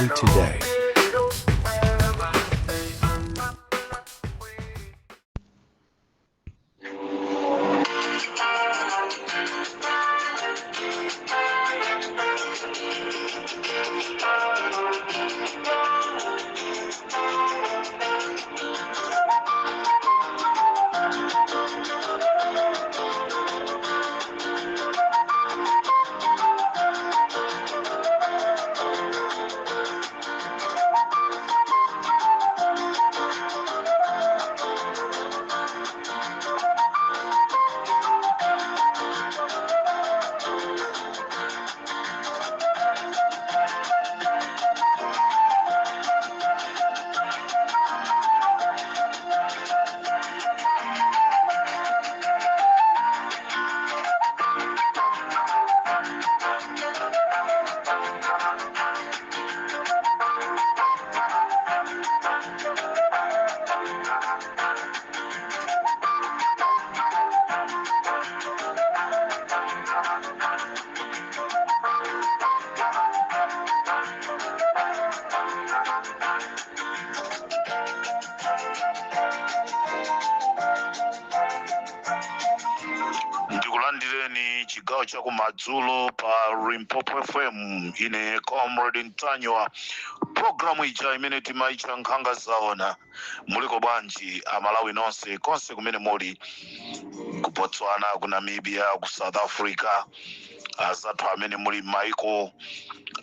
Malawi Today. Ndikulandireni chigawo cha kumadzulo pa Limpopo FM. Ine Comrade Ntanyiwa, programu ija imene timaitcha Nkhanga Zaona. Muliko bwanji Amalawi nonse konse kumene muli, ku Botswana, ku Namibia, ku South Africa, azathu amene muli maiko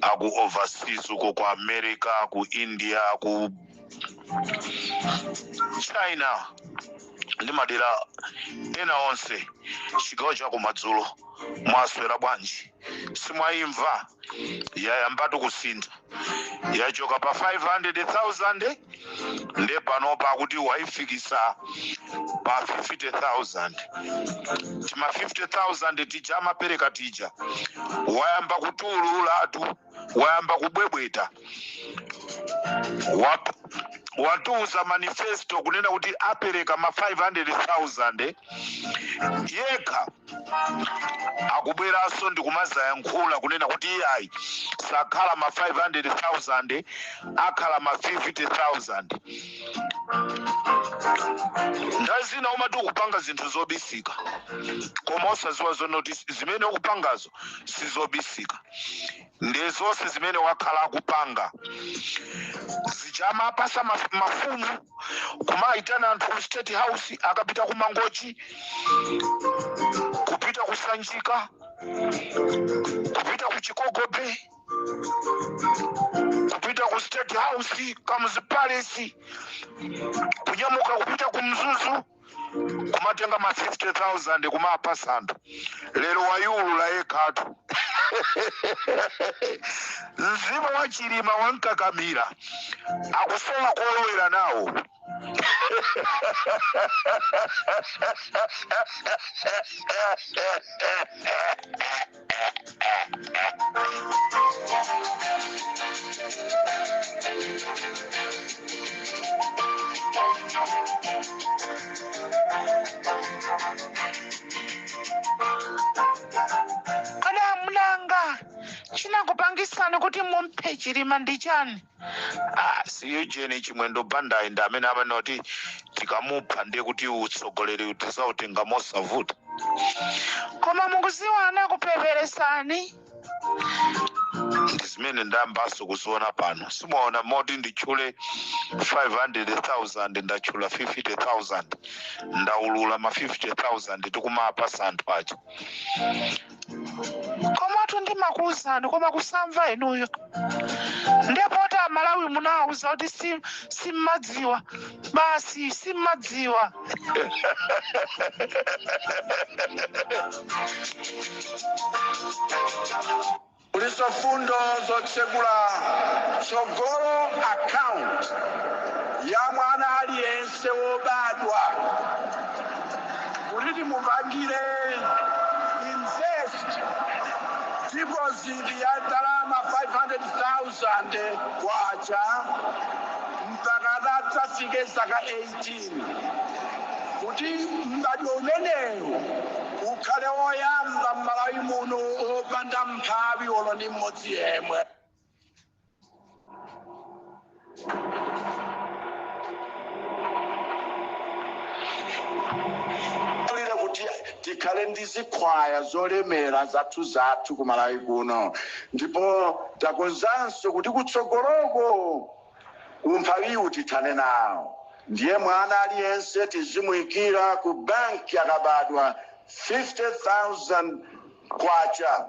aku overseas uko, ku America, ku India, ku China ndi madera ena onse, chigawo cha kumadzulo mwaswera bwanji? Simwayimva? Yayambatu kusintha, yachoka pa 500,000, nde panopa akuti wayifikisa pa 50,000. Tima 50,000 tija amapereka tija wayamba kutiululatu, wayamba kubwebweta. Watiuza manifesto kunena kuti apereka ma 500,000 yekha. Akubweranso ndikumazayankhula kunena kuti iyayi, sakhala ma 500,000, akhala ma 50,000. Nthawi zina umati ukupanga zinthu zobisika, koma osaziwa zonoti zimene ukupangazo sizobisika. Ndi zonse zimene wakhala akupanga zija, amapasa mafumu, kumayitana anthu ku State House, akapita ku Mangochi, kupita ku Sanjika, kupita ku Chikokobe, kupita ku State House, Kamuzu Palace, kunyamuka kupita ku Mzuzu, kumatenga ma 50,000 kumapasa anthu. Lero wayulula yekhatu. Mzimu wa Chilima wankakamira, akusowa kolowera nawo. Kodi amulanga, chinakupangisani kuti mumphe Chilima ndi chani? Ah, si Eugene Chimwendo Bandayi ndi amene amanoti tikamupha ndiye kuti utsogoleri tizautenga mosavuta? Koma mukuziwa anakupeperesani. Ndi zimene ndayambanso kuziona pano. Simuona moti nditchule 500,000, ndatchula 50,000, ndaulula ma 50,000 tikumapasa anthu aja. Komatu ndimakuwuzani, koma kusamva inuyo. Ndepoti Amalawi munawuza kuti simmadziwa basi, simmadziwa. Kulinso fundo zotsegula Tsogolo Account ya mwana aliyense wobadwa kuti timupangire invest deposit ya ndalama 500,000 kwacha mpaka atadzafike zaka 18, kuti m'badwo umenewu ukhale woyamba m'Malawi muno wopanda mphawi olo ndi mmodzi yemwe. Lira kuti tikhale ndi zikhwaya zolemera zathu zathu ku Malawi kuno, ndipo takonzanso kuti kutsogoloko umphawiwu tithane nawo. Ndiye mwana aliyense tizimuyikira ku banki akabadwa 50,000 kwacha.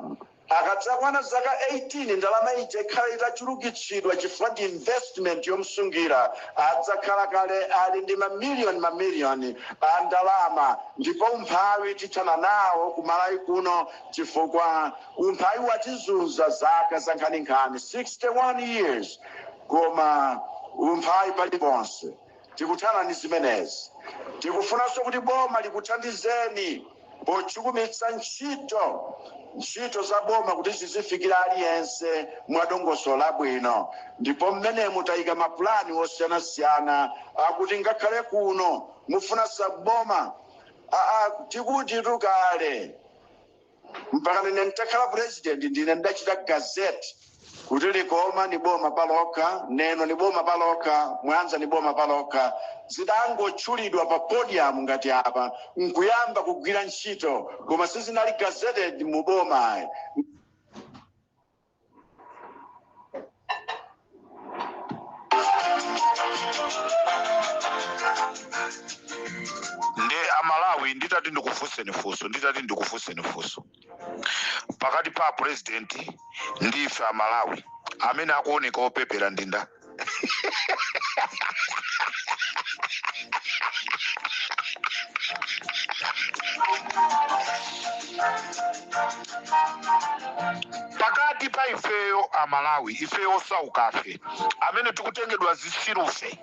Akadzakwana zaka 18, ndalama ija ikhala itachulukitsidwa chifukwa ndi investment yomsungira. Adzakhala kale ali ndi mamiliyoni mamiliyoni a ndalama, ndipo umphawi tithana nawo ku Malawi kuno, chifukwa umphawi watizunza zaka za nkhaninkhani, 61 years, koma umphawi paliponse. Tikuthana ndi zimenezi. Tikufunanso kuti boma likuthandizeni pochukumitsa ntchito za boma kuti zizifikira aliyense mwadongosolo labwino, ndipo mmenemu tayika mapulani osiyanasiyana akuti ngakhale kuno mufuna saboma. Aa, tikuti tukale mpaka ndine nditakhala president, ndine ndachita gazette kuti Likoma ni boma palokha, Neno ni boma palokha, Mwanza ni boma palokha. Zidangotchulidwa pa podium ngati apa nkuyamba kugwira ntchito, koma sizinali gazetted mu boma. Nde Amalawi, nditati ndikufunseni funso, nditati ndikufunseni funso, pakati pa president ndi ife Amalawi, amene akuoneka opepera ndi ndani? Pakati pa ifeyo Amalawi, ifeyo osaukafe amene tikutengedwa zisirufe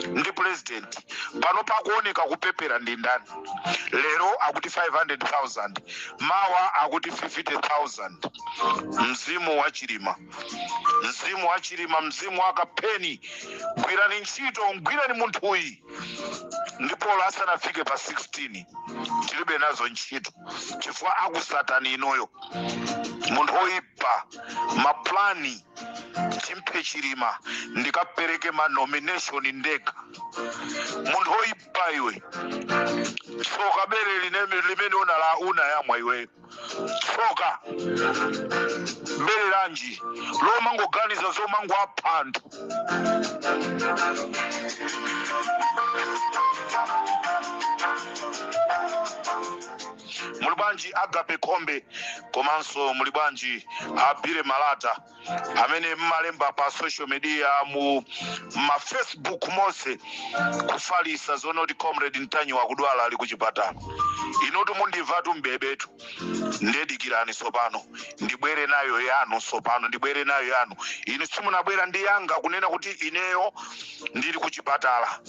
ndi president pano, pakuoneka kupepera ndi ndani? Lero akuti 500,000, mawa akuti 50,000. Mzimu wa Chilima, mzimu wa Chilima, mzimu wa Kapheni, gwirani ntchito, mgwirani munthuyi. Ndipo asanafike pa 16 tilibe nazo ntchito, chifukwa akusatani inuyo. Munthu oyipa, maplani timphe Chilima, ndikapereke ma nomination ndekha. Munthu oyipa iwe, tsoka bere limene unala unayamwa iweyo. Tsoka bere lanji lomangoganiza zomangowapha anthu? Muli bwanji Agape Khombe, komanso muli bwanji Abire Malata, amene mmalemba pa social media, mu ma Facebook monse, kufalisa zonoti Comrade Ntanyiwa akudwala, ali kuchipatala? Inutu mundimvatu mbebetu. Ndedikirani sopano ndibwere nayo yanu, sopano ndibwere nayo yanu. Inu simunabwera ndi yanga kunena kuti ineyo ndili kuchipatala,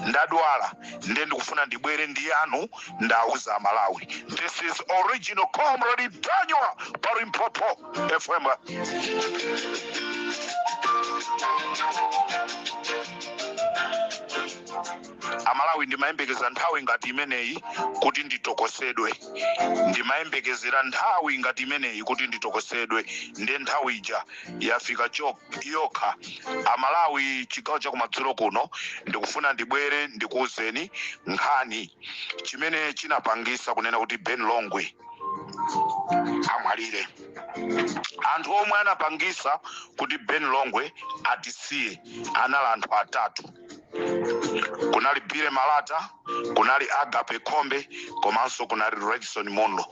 ndadwala, nde ndikufuna ndibwere ndi yanu ndauza Amalawi. This is original Comrade Ntanyiwa pa Limpopo FM. Amalawi, ndimayembekeza nthawi ngati imeneyi kuti nditokosedwe, ndimayembekezera nthawi ngati imeneyi kuti nditokosedwe, nde nthawi ija yafika yokha. Amalawi, chigawo chakumadzulo kuno ndikufuna ndibwere ndikuwuzeni nkhani chimene chinapangisa kunena kuti Ben Longwe amwalire. Anthu omwe anapangisa kuti Ben Longwe atisiye anali anthu atatu. Kunali Bile Malata, kunali Agape Khombe, komanso kunali Redson Munlo.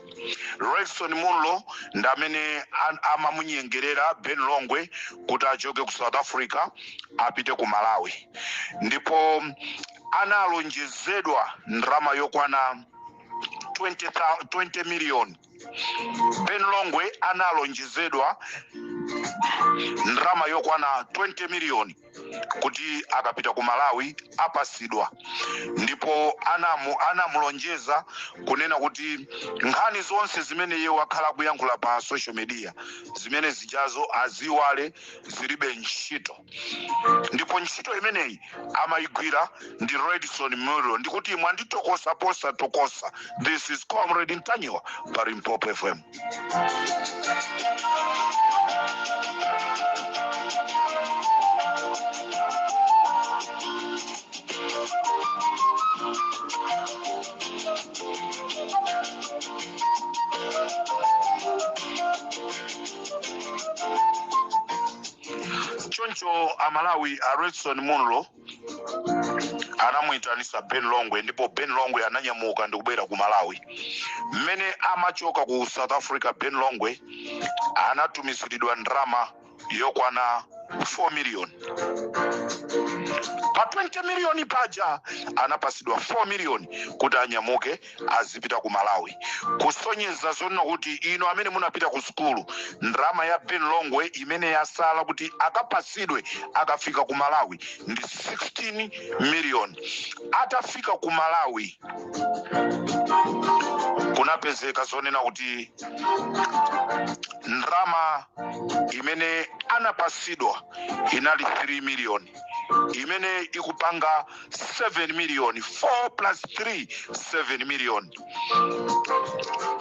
Redson Munlo ndi amene amamunyengerera Ben Longwe kuti achoke ku South Africa apite ku Malawi, ndipo analonjezedwa ndalama yokwana 20 million. Ben Longwe analonjezedwa ndalama yokwana 20 million kuti akapita ku Malawi apasidwa, ndipo anamulonjeza kunena kuti nkhani zonse zimene iye wakhala akuyankhula pa social media, zimene zijazo aziwale, zilibe ntchito. Ndipo ntchito imeneyi amayigwira ndi Redson Munlo. Ndikuti mwanditokosa posa tokosa. This is Comrade Ntanyiwa pa Limpopo FM. Choncho Amalawi, a Redson Munlo anamuyitanisa Ben Longwe, ndipo Ben Longwe ananyamuka ndikubwera ku Malawi. Mmene amachoka ku South Africa, Ben Longwe anatumiziridwa ndalama yokwana 4 million. Pa 20 million paja anapasidwa 4 million kuti anyamuke azipita ku Malawi, kusonyeza zonena kuti ino amene munapita ku sukulu, ndalama ya Ben Longwe imene yasala kuti akapasidwe akafika ku Malawi ndi 16 million. Atafika ku Malawi, kunapezeka zonena kuti ndalama imene anapasidwa inali 3 million, imene ikupanga 7 million. 4 plus 3, 7 million.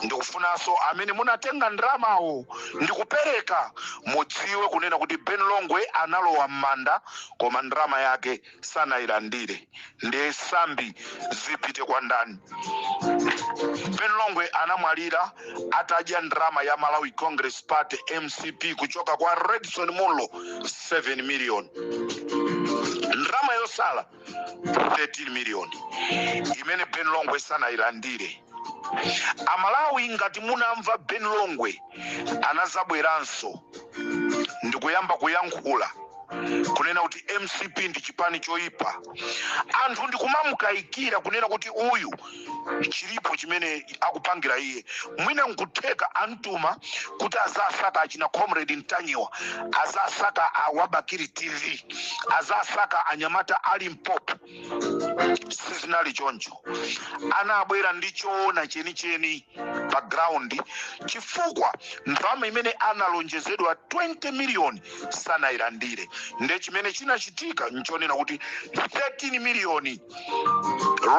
Ndikufunanso amene munatenga ndalamawo ndikupereka mudziwe kunena kuti Ben Longwe analowa m'manda, koma ndalama yake sanayilandire. Ndiye sambi zipite kwa ndani? Ben Longwe anamwalira atadya ndalama ya Malawi Congress Party, MCP, kuchoka kwa Redson Munlo, 7 million. Ndalama yosala 13 million imene Ben Longwe sanayilandire. Amalawi, ngati munamva, Ben Longwe anazabweranso ndikuyamba kuyankhula kunena kuti MCP ndi chipani choyipa. Anthu ndikumamukayikira kunena kuti uyu chilipo chimene akupangira iye, mwina nkutheka antuma kuti azasaka achina Comrade Ntanyiwa, azasaka a Bakili TV, azasaka anyamata ali Mpopo. Sizinali choncho. Anabwera ndi choona chenicheni pa ground, chifukwa ndalama imene analonjezedwa 20 million sanayilandire. Nde chimene chinachitika nchonena kuti 13 million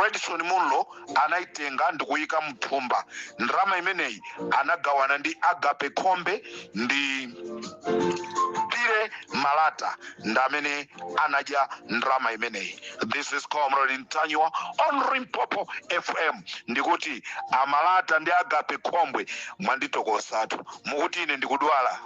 Redson Munlo anayitenga ndikuyika mthumba. Ndalama imeneyi anagawana ndi Agape Khombe ndi Billy Malata, ndi amene anadya ndalama imeneyi. This is Comrade Ntanyiwa on Limpopo FM. Ndikuti amalata ndi Agape Khombwe mwanditokosatu, mukuti ine ndikudwala.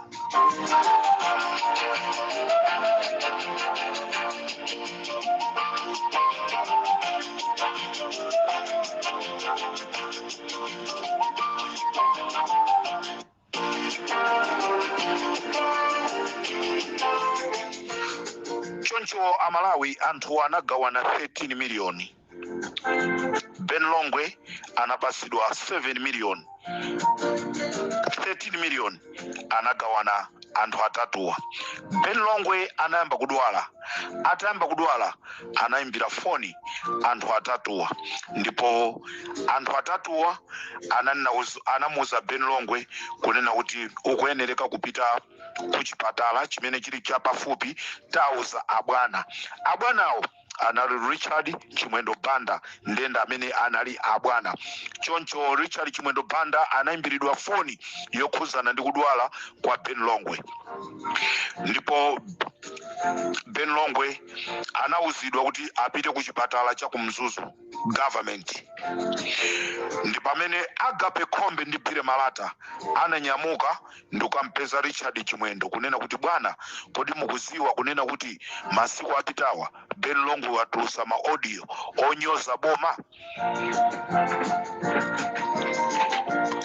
Choncho Amalawi, anthu anagawana 13 miliyoni. Ben Longwe anapasidwa 7 million. 13 million anagawana anthu atatuwa. Ben Longwe anayamba kudwala. Atayamba kudwala, anayimbira foni anthu atatuwa, ndipo anthu atatuwa anamuuza Ben Longwe kunena kuti ukuyenereka kupita ku chipatala chimene chili chapafupi, tauza abwana. Abwanawo anali Richard Chimwendo Banda, ndenda amene anali abwana. Choncho Richard Chimwendo Banda anayimbiridwa foni yokhuzana ndi kudwala kwa Ben Longwe, ndipo Ben Longwe anawuzidwa kuti apite ku chipatala cha kumzuzu government. Ndi pamene Agape Khombe ndi Billy Malata ananyamuka ndikukampeza Richard Chimwendo kunena kuti, "Bwana, kodi mukuziwa kunena kuti masiku apitawa Ben Longwe watulusa ma audio onyoza boma?"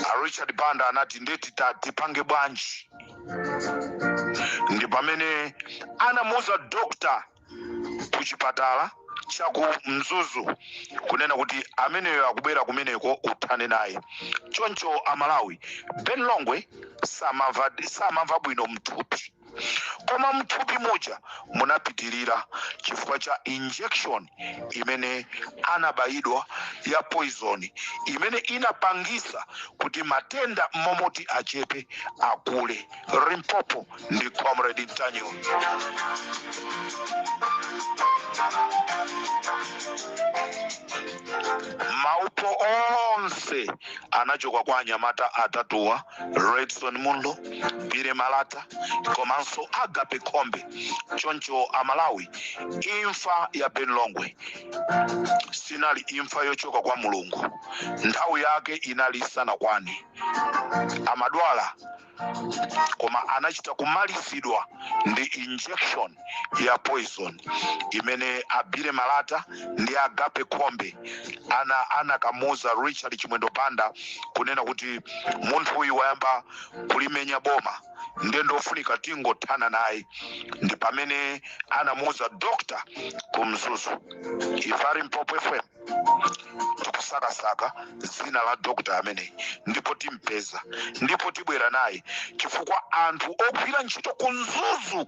A Richard Banda anati, "Ndeti tipange bwanji?" Ndi pamene anamuuza doctor kuchipatala chaku Mzuzu kunena kuti ameneyo akubwera kumeneko, uthane naye. Choncho Amalawi, Ben Longwe samamva bwino mthupi, koma mthupi muja munapitirira chifukwa cha injection imene anabayidwa ya poison, imene inapangisa kuti matenda momoti achepe akule. Limpopo ndi Comrade Ntanyiwa. Maupo onse anachoka kwa anyamata atatuwa, Redson Munlo, Billy Malata komanso Agape Khombe. Choncho Amalawi, imfa ya Ben Longwe sinali imfa yochoka kwa Mulungu. Nthawi yake inali isanakwane. Amadwala. Koma anachita kumalizidwa ndi injection ya poison imene a Billy Malata ndi Agape Khombe anakamuuza Richard Chimwendo Banda kunena kuti munthu uyu wayamba kulimenya boma, ndiye ndofunika tingothana naye. Ndi pamene anamuuza doctor ku Mzuzu. Ife a Limpopo FM tikusakasaka dzina la doctor ameneyi, ndipo timpeza, ndipo tibwera naye, chifukwa anthu ogwira ntchito ku Mzuzu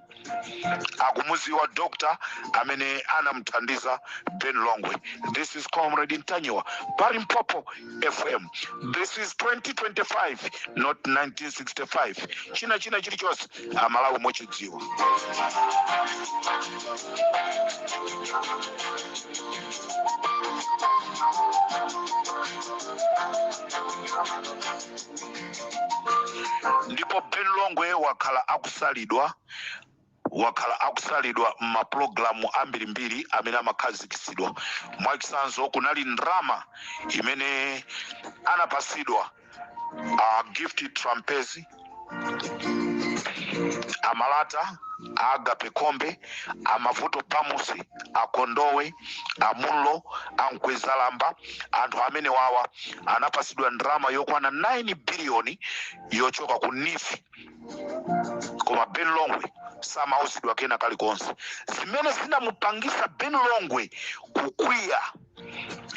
akumuziwa doctor amene anamuthandiza Ben Longwe. This is Comrade Ntanyiwa pa Limpopo FM. This is 2025, not 1965. China chilichonse Amalawi mochidziwa. Ndipo Ben Longwe wakhala akusalidwa m'mapulogalamu ambirimbiri amene amakhazikitsidwa. Mwachitsanzo, kunali ndrama imene anapasidwa a Gift Trapence, Amalata, Agape Khombe, Amavuto Bamusi, Akondowe, Amunlo, Ankwezalamba. Anthu amene wawa anapasidwa ndrama yokwana 9 biliyoni yochoka ku NEEF, koma Ben Longwe samauzidwa kena kalikonse. Zimene zinamupangisa Ben Longwe kukwiya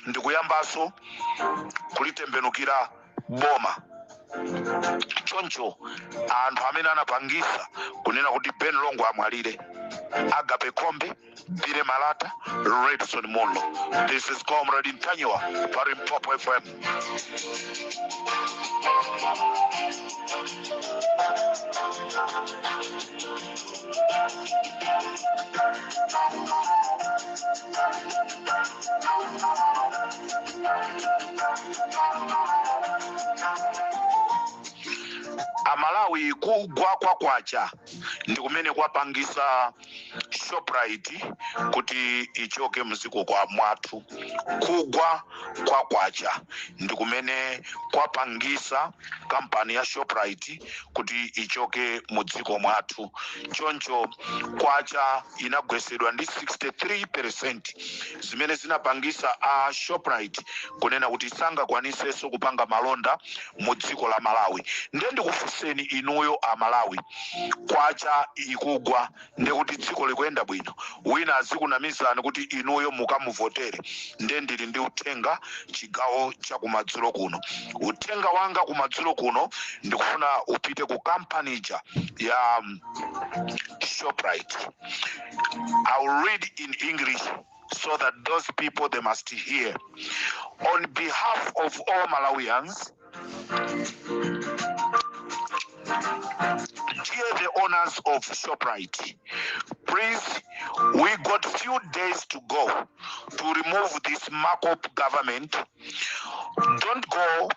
ndi kuyambanso kulitembenukira boma. Choncho anthu amene anapangisa kunena kuti Ben Longwe amwalire: Agape Khombe, Billy Malata, Redson Munlo. This is Comrade Ntanyiwa pa Limpopo FM. Amalawi, kugwa kwa kwacha ndi kumene kwapangisa Shoprite kuti ichoke mziko kwa mwathu. Kugwa kwa kwacha ndi kumene kwapangisa kampani ya Shoprite kuti ichoke mu dziko mwathu. Choncho kwacha inagwesedwa ndi 63, zimene zinapangisa a Shoprite kunena kuti sangakwanisenso kupanga malonda mu dziko la Malawi. Ndiye ndikufunseni inuyo Amalawi, kwacha ikugwa, ndiye kuti dziko likuyenda bwino? Wina azikunamizani kuti inuyo mukamuvotere. Ndiye ndili ndi uthenga chigawo cha kumadzulo kuno. Uthenga wanga kumadzulo kuno ndikufuna upite ku kampani ija ya Shoprite. I will read in English so that those people, they must hear. On behalf of all Malawians, dear the owners of Shoprite, please, we got few days to go to remove this markup government. Don't go.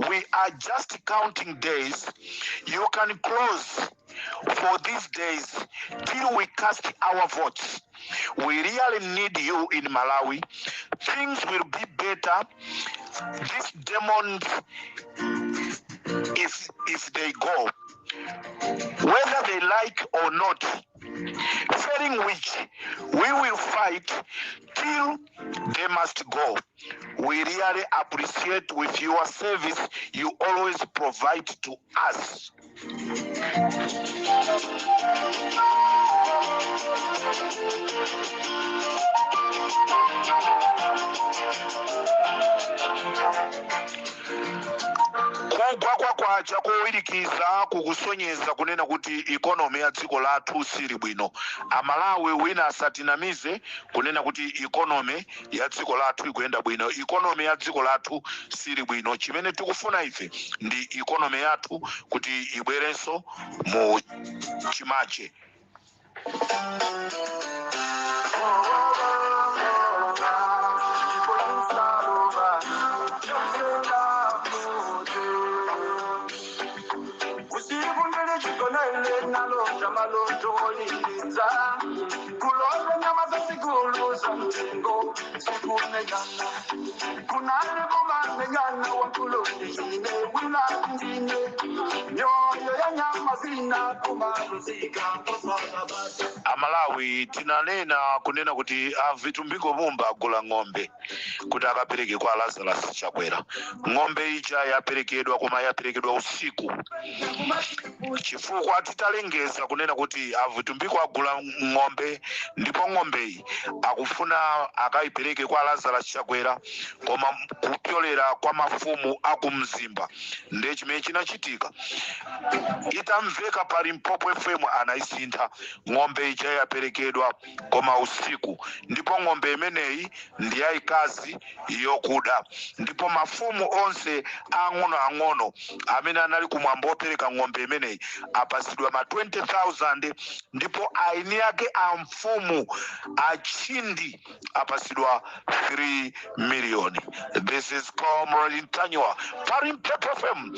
We are just counting days. You can close for these days till we cast our votes. We really need you in Malawi. Things will be better. These demons, if they go, whether they like or not, failing which we will fight till they must go. We really appreciate with your service you always provide to us. Kugwa kwa kwacha kowirikiza kukusonyeza kunena kuti economy ya dziko lathu sili bwino. Amalawi, wina asatinamize kunena kuti economy ya dziko lathu ikuyenda bwino. Economy ya dziko lathu sili bwino. Chimene tikufuna ife ndi economy yathu kuti ibwerenso mu chimache. Usiku ndili chigonele, nalota maloto oliliza, kulota nyama za siku. Zazikulu zamtengo zikunegana kunale kumanegana wakulondine wilandine nyoyo ya nyama zina kumaluzika osakabata. Amalawi, tinanena kunena kuti a Vitumbiko Mumba agula ng'ombe kuti akapereke kwa Lazarus Chakwera. Ng'ombe ija yaperekedwa, koma yaperekedwa usiku, chifukwa titalengeza kunena kuti a Vitumbiko agula ng'ombe ndipo ng'ombeyi akufuna akayipereke kwa Lazarus Chakwera, koma kupyolera kwa mafumu akumzimba. Ndiye chimene chinachitika, itamveka pa Limpopo FM, anayisintha. Ng'ombe ija yaperekedwa, koma usiku, ndipo ng'ombe imeneyi ndi yayikazi yokuda. Ndipo mafumu onse ang'onoang'ono amene anali kumwambo opereka ng'ombe imeneyi apasidwa ma 20,000, ndipo aini ake a mfumu achindi apasidwa 3 million. This is Comrade Ntanyiwa pa Limpopo FM.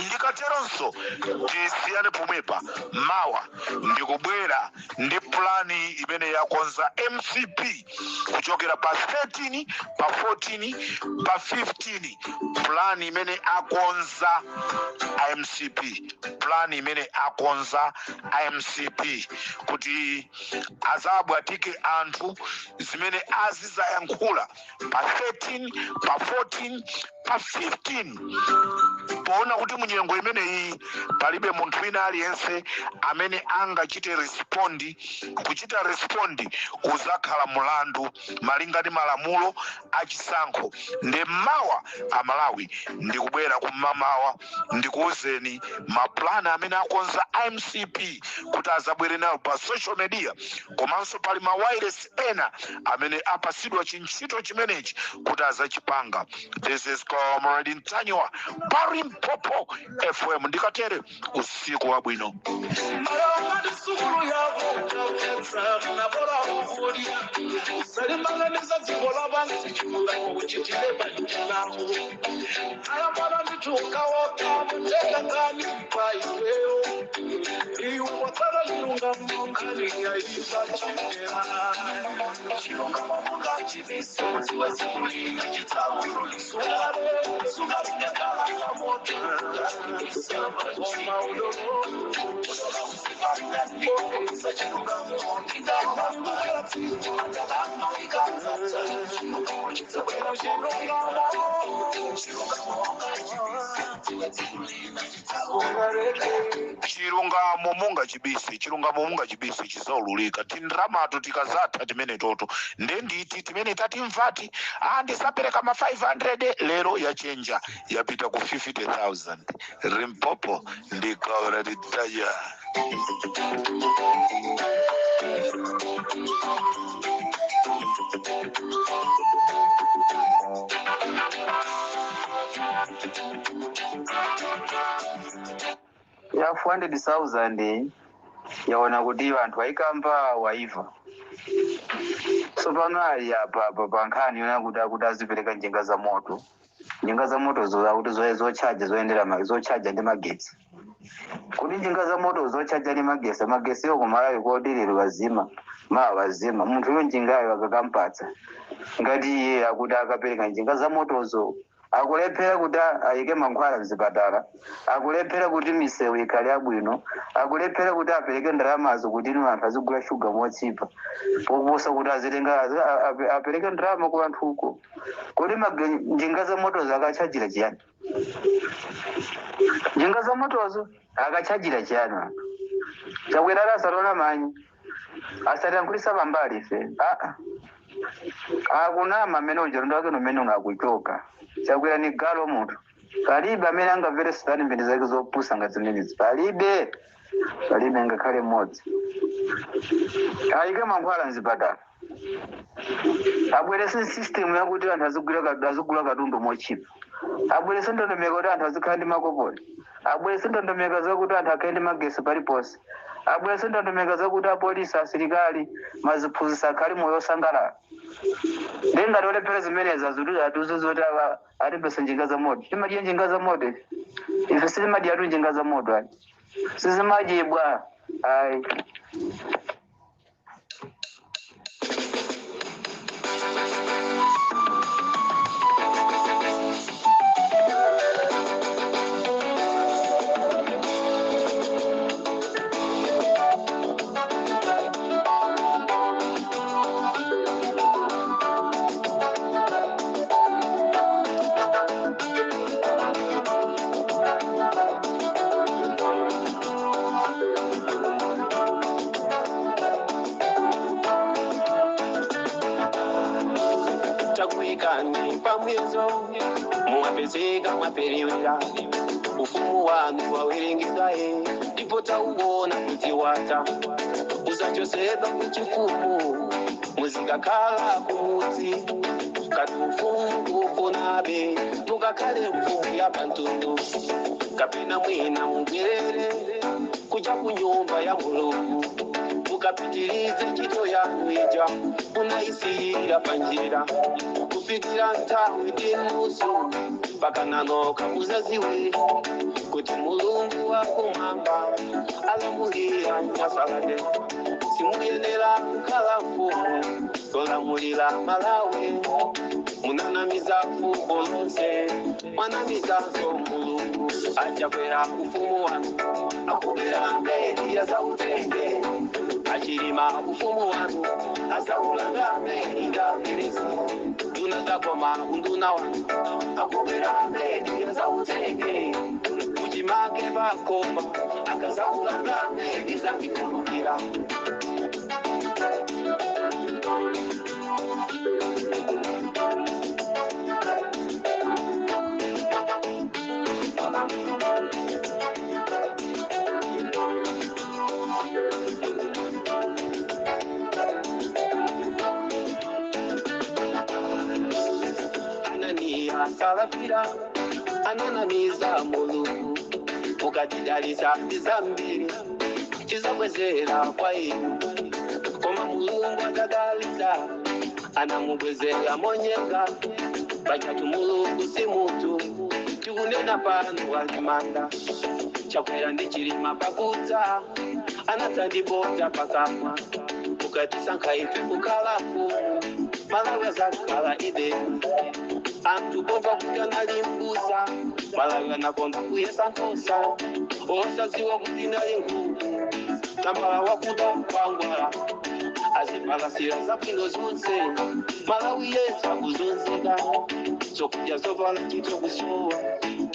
Ndikateronso tisiyane pomwepa. Mawa ndikubwera ndi plan imene yakonza MCP kuchokera pa 13, pa 14, pa 15. Plan imene akonza MCP, plan imene akonza MCP kuti azabwatike anthu, zimene azizayankhula pa 13, pa 14, pa 15, poona kuti munyengo imeneyi palibe munthu wina aliyense amene angachite respond. Kuchita respond kuzakhala mulandu malinga ndi malamulo achisankho. Ndi mawa, Amalawi, ndikubwera kumamawa ndikuwuzeni mapulani amene akonza MCP kuti azabwere nayo pa social media, komanso pali ma wireless ena amene apasidwa chintchito chimenechi kuti azachipanga. This is Comrade Ntanyiwa pa Limpopo FM. Ndikatere, usiku wabwino. Malanga sukulu yako ukapetsa nabora ukulya usalimanganiza dziko lapansi chilungamo uchitire panjirako ayamwana nditukawoka muteka ngani pa iweyo iwe watsala chilungamo nkhani yaisachekera chilungamo mungachibise mudziwe tsiku chitsaululisungale sungalingekala moto koma udogo Chilungamo mungachibise, chilungamo mungachibise, chizaululika. Tindalamato tikazatha timene toto nde nditi timene tatimvati ah, ndisapereka ma 500, lero yachenja, yapita ku 50,000. Limpopo ndi Comrade Ntanyiwa. Ya 400,000 yaona kuti anthu aikamba waiva. Tsopano ali apa apa pa nkhani yona kuti akuti azipereka njinga za moto, njinga za moto zo akuti zochaja zoyendera zochaja ndi magetsi. Kuti njinga za moto zochaja ndi magetsi, magetsi yo kumalawi kodiriro wazima ma wazima munthu yo njingayo akakampatsa ngati iye akuti akapereka njinga za motozo, akulephera kuti ayike mankhwala mzipatala, akulephera kuti misewu ikhale yabwino, akulephera kuti apereke ndalamazo kuti inu anthu azigula shuga mochipa, poposa kuti azitenga apereke ndalama ku anthu uko. Kuti njinga za motozo akachajira chiyani? Njinga za motozo akachajira chiyani? Anthu Chakwera asatona manyi, asatiyankhulisa pambali ife. Aa, akunama amene uja wake nomene unakuchoka. Chakwera ni galo munthu, palibe amene angamvere statement zake zopusa nga zimenezi, palibe, palibe ngakhale mmodzi. Ayike mankhwala mzipatala, abwerese system yakuti anthu azigula katundu mochipa, abwerese ndondomeko kuti anthu azikhala ndi makoponi, abwerese ndondomeko zakuti anthu akhale ndi magesi paliponse, abwerese ndondomeko zakuti apolisi, asilikali, maziphunzitsi akhale moyo osangalala. Ndi ngati olephera zimenezi, atuze zoti atipese njinga za moto. Timadya njinga za moto ife? Ife sitimadyatu njinga za moto ayi, sizimadyebwa ayi. Takuyikani pamwezo mwapezeka mwaperiwira ufumu wanu wawerengedwaye ndipo tauona kuti wata usachosedwa kuchifumu muzikakhala kumudzi kati ufumu kuponabe mukakhale mfumu ya pantundu kapena mwina mubwerere kuja kunyumba ya Mulungu mukapitirize ntchito yanu ija munaisiyira panjira kufikira nthawi ndi nusu pakananoka muzaziwe kuti Mulungu wakumwamba alamulira nyasalade simuyenera kukhala mfumu tolamulira Malawi munanamiza fuko lonse mwanamizanso Mulungu achakwera ufumu wanu akubera mbedi azautenge achilima ufumu wanu azaulanga mbedi ngapelezi nduna zakoma unduna wanu akubera mbedi azautenge uchimake pakoma akazaulanga mbedi zakikulukira. Ananiya salafira ananamiza Mulungu ukatidalisa zambiri chizabwezera kwa inu koma Mulungu akadalisa anamubwezera monyenga pachatu Mulungu si mutu tikunena pano walimanda chakwera ndi chilima pakudza anatandibota pakamwa ukatisankha ife kukhala mfumu Malawi azakhala ideni anthu bomba kuti anali mbusa Malawi anakonda kuyesa nkhosa osadziwa kuti nali nkhuku tambala wakuda kwangwala azipalasira zabwino zonse Malawi yense akuzunzika zokudya zovala ntchito kusowa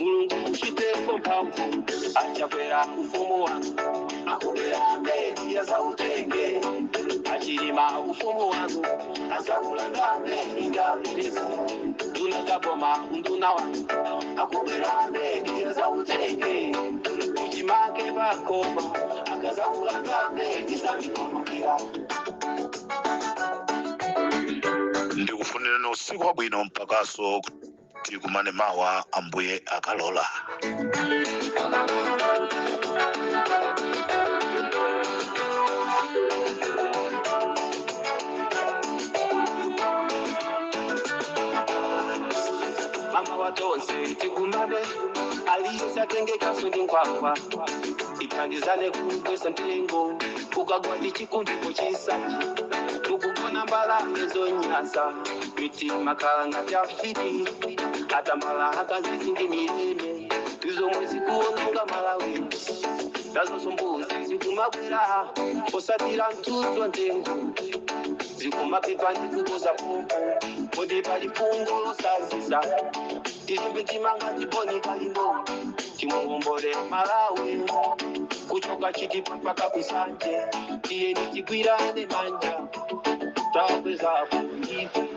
Mulungu muchitepo mphamvu achakwera ufumu wanu akubera mbedi azautenge achilima ufumu wanu azaulanga mbedi ngapelezi nduna zaboma unduna wanu akubera mbedi azautenge uchimake pakoma akazaulanga mbedi zamikulukira. Ndikufunireni usiku wabwino mpakaso tikumane mawa Ambuye akalola. Mama watonse tikumane aliyesatenge kaso ndi nkhwangwa ithandizane kugwesa mtengo ukagwa ndi chikundiko chisachi mukugona mbalame zonyasa mitima khala ngati afiti atambala akazizi ndi mileme tizomwe zikuononga Malawi nazo mbuzi zikumabwera osatira mtuzo ntengo zikumapepa ndikukoza pompo kodi pali fungo losazisa tilimbe timanga tiboni kalimbo timuwombole Malawi kuchoka Chitipa mpaka kusanje tiyeni tigwirane manja takweza ife.